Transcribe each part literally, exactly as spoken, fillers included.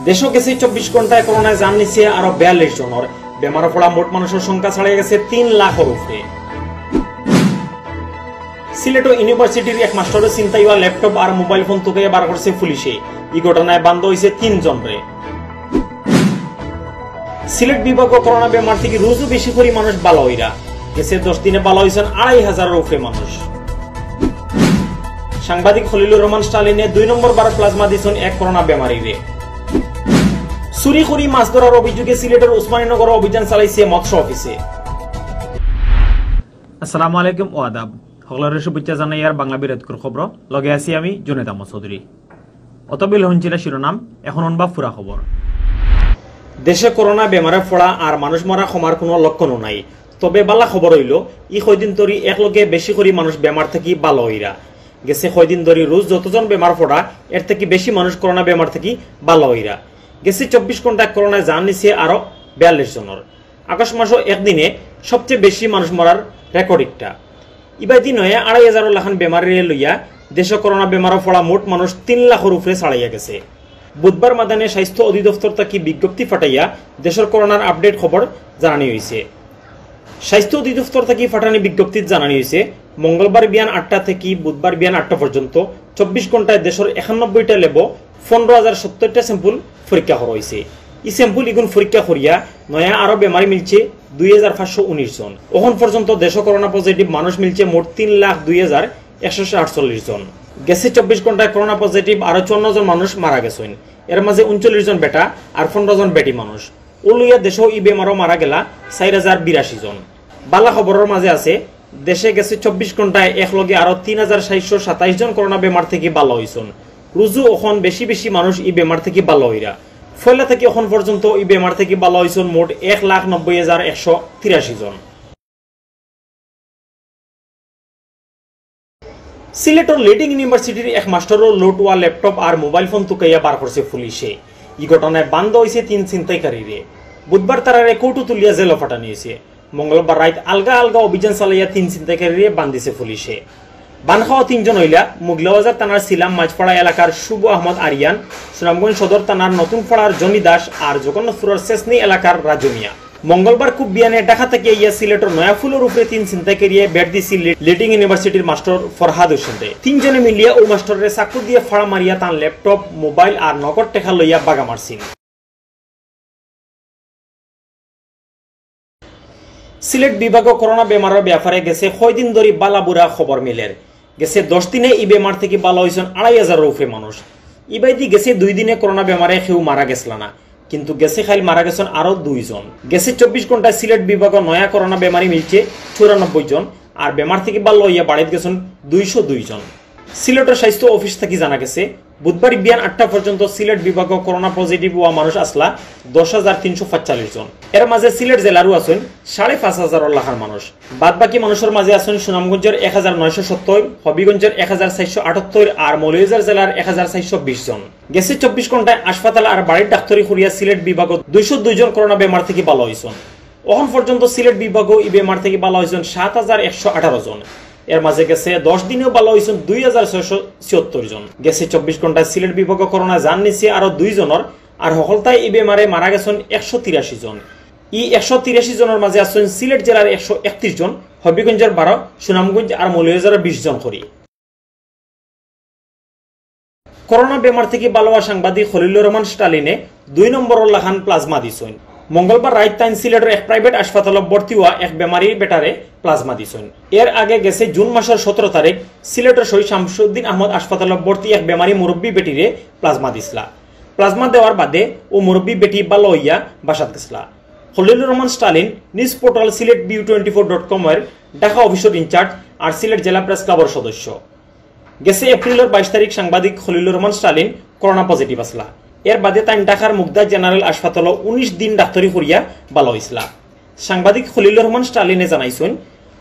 দেশো গেছে চব্বিশ ঘন্টায় করোনায় জান নিছে আরো বিয়াল্লিশ জনর। বেমারো পড়া মোট মানুষর সংখ্যা ছাড়িয়া গেছে তিন লাখর উপরে। সিলেটো ইউনিভার্সিটির এক মাস্টরর ছিনতাই অওয়া ল্যাপটপ আর মোবাইল ফোন তুকাইয়া বার করছে পুলিশে। ই ঘটনায় বান্ধা অইছে তিন জনরে। সিলেট বিভাগো করোনা বেমার থাকি রুজু বেশি করি মানুষ বালা অইরা। গেছে দশ দিনে বালা অইছইন আড়াই হাজারর উপরে মানুষ। সাংবাদিক খলিলুর রহমান স্টালিনে দুই নম্বর বার প্লাজমা দিছইন এক করোনা বেমারিরে। চুরি করি মাছ ধরার অভিযোগে সিলেটর উসমানীনগরো অভিযান চালাইছে মৎস্য অফিসে। আসসালামু আলাইকুম ও আদাব। হকলরে শুভেচ্ছা জানাইয়ার বাংলা বিরতকুর খবর। লগে আছি আমি জুনেদ আহমদ চৌধুরী। অতবিল হুনছিলা শিরোনাম, এখন হুনবা পুরা খবর। দেশে করোনা বেমারে পড়া আর মানুষ মরা কমার কুনু লক্ষণও নাই। তবে বালা খবর অইলো, ই কয়দিন ধরি একলগে বেশি করি মানুষ বেমার থাকি বালা অইরা। গেছে কয়দিন ধরি রুজ যতজন বেমার পড়া, এর থাকি বেশি মানুষ করোনা বেমার থাকি বালা অইরা। গেছে চব্বিশ ঘন্টায় করোনায় জান নিছে আরো বিয়াল্লিশ জনর। আগস্ট মাসো একদিনে সবচেয়ে বেশি মানুষ মরার রেকর্ড ইকটা। ইবাদি নয়া আড়াই হাজারর লাখান বেমারিরে লইয়া দেশো করোনা বেমারো পড়া মোট মানুষ তিন লাখর উপরে ছাড়াইয়া গেছে। বুধবার মাদানে স্বাস্থ্য অধিদপ্তর থাকি বিজ্ঞপ্তি ফাটাইয়া দেশর করোনার আপডেট খবর জানানি অইছে। স্বাস্থ্য অধিদপ্তর থাকি ফাটানি বিজ্ঞপ্তিত জানানি অইছে, মঙ্গলবার বিয়ান আটটা থাকি বুধবার বিয়ান আটটা পর্যন্ত চব্বিশ ঘন্টায় দেশর একানব্বইটা ল্যাবো পনেরো হাজার সত্তরটা স্যাম্পল পরীক্ষা করা অইছে। ই স্যাম্পল ইগুন পরীক্ষা করিয়া নয়া আরো বেমারি মিলছে দুই হাজার পাঁচশো উনিশ জন। অখন পর্যন্ত দেশো করোনা পজিটিভ মানুষ মিলছে মোট তিন লাখ দুই হাজার একশো আটচল্লিশ জন। গেছে চব্বিশ ঘন্টায় করোনা পজিটিভ আরো চুয়ান্ন জন মানুষ মারা গেছইন। এর মাঝে ঊনচল্লিশ জন বেটা আর পনেরো জন বেটি মানুষ। অউ লইয়া দেশো ই বেমারো মারা গেলা চাইর হাজার বিরাশি জন। বালা খবরর মাঝে আছে, দেশে গেছে চব্বিশ ঘন্টায় একলগে আরো তিন হাজার চাইরশো সাতাইশ জন করোনা বেমার থাকি বালা অইছইন। রুজু অখন বেশি বেশি মানুষ ই বেমার থাকি বালা অইরা। পয়লা থাকি অখন পর্যন্ত ই বেমার থাকি বালা অইছইন মোট এক লাখ নব্বই হাজার একশো তিরাশি জন। সিলেটর লিডিং ইউনিভার্সিটির এক মাস্টরর লুট অওয়া ল্যাপটপ আর মোবাইল ফোন তুকাইয়া বার করছে পুলিশে। ই ঘটনায় বান্ধা অইছে তিন ছিনতাইকারীরে। বুধবার তারারে কোর্টো তুলিয়া জেলো ফাটানি অইছে। মঙ্গলবার রাইত আলগা আলগা অভিযান চালাইয়া তিন ছিনতাইকারীরে বান্ধিছে পুলিশে। বান খাওয়া তিনজন অইলা মুগলাবাজার থানার সিলাম মাঝপাড়া এলাকার শুভ আহমদ আরিয়ান, সুনামগঞ্জ সদর থানার নতুনপাড়ার জনি দাস আর জগন্নাথপুরর সেসনি এলাকার রাজু মিয়া। মঙ্গলবার খুব বিয়ানে ঢাকা থাকি আইয়া সিলেটর নয়াফুলর উপরে তিন ছিনতাইকারীয়ে বেট দিছিল লি-, লিডিং ইউনিভার্সিটির মাস্টর ফরহাদ হোসেনরে। তিনজনে মিলিয়া অউ মাস্টররে চাকু দিয়া ফাড়া মারিয়া তান ল্যাপটপ, মোবাইল আর নগদ টেকা লইয়া বাগা মারছিল। সিলেট বিভাগো করোনা বেমারর ব্যাপারে গেছে কয়দিন ধরি বালা বুরা খবর মিলের। গেছে দশ দিনে ই বেমার থাকি বালা অইছইন আড়াই হাজারর উপরে মানুষ। ইবাদি গেছে দুই দিনে করোনা বেমারে কেউ মারা গেছলা না, কিন্তু গেছে কাইল মারা গেছইন আরো দুইজন। গেছে চব্বিশ ঘন্টায় সিলেট বিভাগো নয়া করোনা বেমারি মিলছে চুরানব্বই জন, আর বেমার থাকি বালা অইয়া বাড়িত গেছইন দুইশো দুই জন। সিলেটর স্বাস্থ্য অফিস থাকি জানা গেছে, বুধবার বিয়ান আটটা পর্যন্ত সিলেট বিভাগো করোনা পজিটিভ অওয়া মানুষ আছলা দশ হাজার তিনশো পাঁচচল্লিশ জন। এর মাঝে সিলেট জেলারও আছইন সাড়ে পাঁচ হাজারর লাখান মানুষ। বাদ বাকি মানুষর মাঝে আছইন সুনামগঞ্জর এক হাজার নয়শো সত্তর, হবিগঞ্জর এক হাজার চাইরশো আটাত্তর আর মৌলভীবাজার জেলার এক হাজার চাইরশো বিশ জন। গেছে চব্বিশ ঘন্টায় হাসপাতাল আর বাড়ির ডাক্তারি করিয়া সিলেট বিভাগো দুইশো দুই জন করোনা বেমার থাকি বালা অইছইন। অখন পর্যন্ত সিলেট বিভাগো ই বেমার থাকি বালা অইছইন সাত হাজার একশো আঠারো জন। এর মাঝে গেছে দশ দিনেও বালা অইছইন দুই হাজার ছয়শো ছিয়াত্তর জন। গেছে চব্বিশ ঘন্টায় সিলেট বিভাগো করোনা জান নিছে আরো দুই জনর, আর হকলতায় ই বেমারে মারা গেছইন একশো তিরাশি জন। ই একশো তিরাশি জনর মাঝে আছইন সিলেট জেলার একশো একত্রিশ জন, হবিগঞ্জর বারো, সুনামগঞ্জ আর মৌলভীবাজারর বিশ জন করি। করোনা বেমার থাকি বালা অওয়া সাংবাদিক খলিলুর রহমান স্টালিনে দুই নম্বরর লাখান প্লাজমা দিছইন। মঙ্গলবার রাইত তাইন সিলেটর এক প্রাইভেট হাসপাতালো ভর্তি অওয়া এক বেমারি বেটারে প্লাজমা দিছইন। এর আগে গেছে জুন মাসর সতেরো তারিখ সিলেটর শহীদ শামসুদ্দিন আহমদ হাসপাতালো ভর্তি এক বেমারি মুরব্বী বেটিরে প্লাজমা দিছলা। প্লাজমা দেওয়ার বাদে অউ মুরব্বী বেটি বালা অইয়া বাসাত গেছলা। Khalilur Rahman Stalin news portal Sylhet view twenty four dot com এর ঢাকা অফিসর ইনচার্জ আর সিলেট জেলা প্রেস ক্লাবর সদস্য। গেছে এপ্রিলর বাইশ তারিখ সাংবাদিক খলিলুর রহমান স্টালিন করোনা পজিটিভ আছলা। এর বাদে তাইন ঢাকার মুগদা জেনারেল হাসপাতালো উনিশ দিন ডাক্তারি করিয়া বালা অইছলা। সাংবাদিক খলিলুর রহমান স্টালিনে জানাইছইন,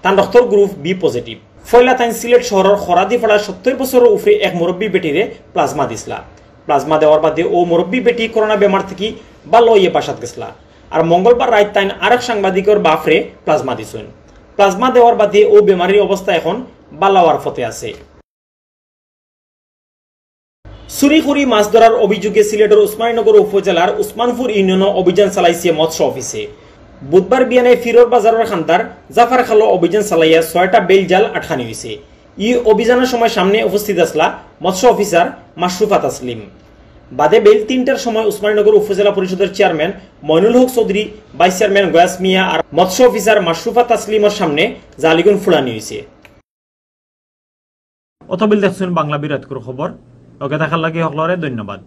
তান রক্তর গ্রুপ বি পজিটিভ। পয়লা তাইন সিলেট শহরর খরাদিপাড়ার সত্তর বছরর উপরে এক মুরব্বী বেটিরে প্লাজমা দিছলা। প্লাজমা দেওয়ার বাদে অউ মুরব্বী বেটি করোনা বেমার থাকি বালা অইয়া বাসাত গেছলা। আর মঙ্গলবার রাইত তাইন আরেক সাংবাদিকর বাফরে প্লাজমা দিছইন। প্লাজমা দেওয়ার বাদে অউ বেমারির অবস্থা এখন বালা অওয়ার পথে আছে। চুরি করি মাছ ধরার অভিযোগে সিলেটর উসমানীনগর উপজেলার উসমানপুর ইউনিয়নো অভিযান চালাইছে মৎস্য অফিসে। বুধবার বিয়ানে ফিরোর বাজারর খান্দার জাফার খালো অভিযান চালাইয়া ছয়টা বেইল জাল আটকানি অইছে। ই অভিযানর সময় সামনে উপস্থিত আছলা মৎস্য অফিসার মাশরুফা তাসলিম। বাদে বেইল তিনটার সময় উসমানীনগর উপজেলা পরিষদর চেয়ারম্যান মইনুল হক চৌধুরী, ভাইস চেয়ারম্যান গয়াস মিয়া আর মৎস্য অফিসার মাশরুফা তাসলিমর সামনে জালিগুন ফুড়ানি অইছে। অতবিল দেখছইন বাংলা বিরাটকুর খবর। লগে থাকার লাগি হকলরে ধন্যবাদ।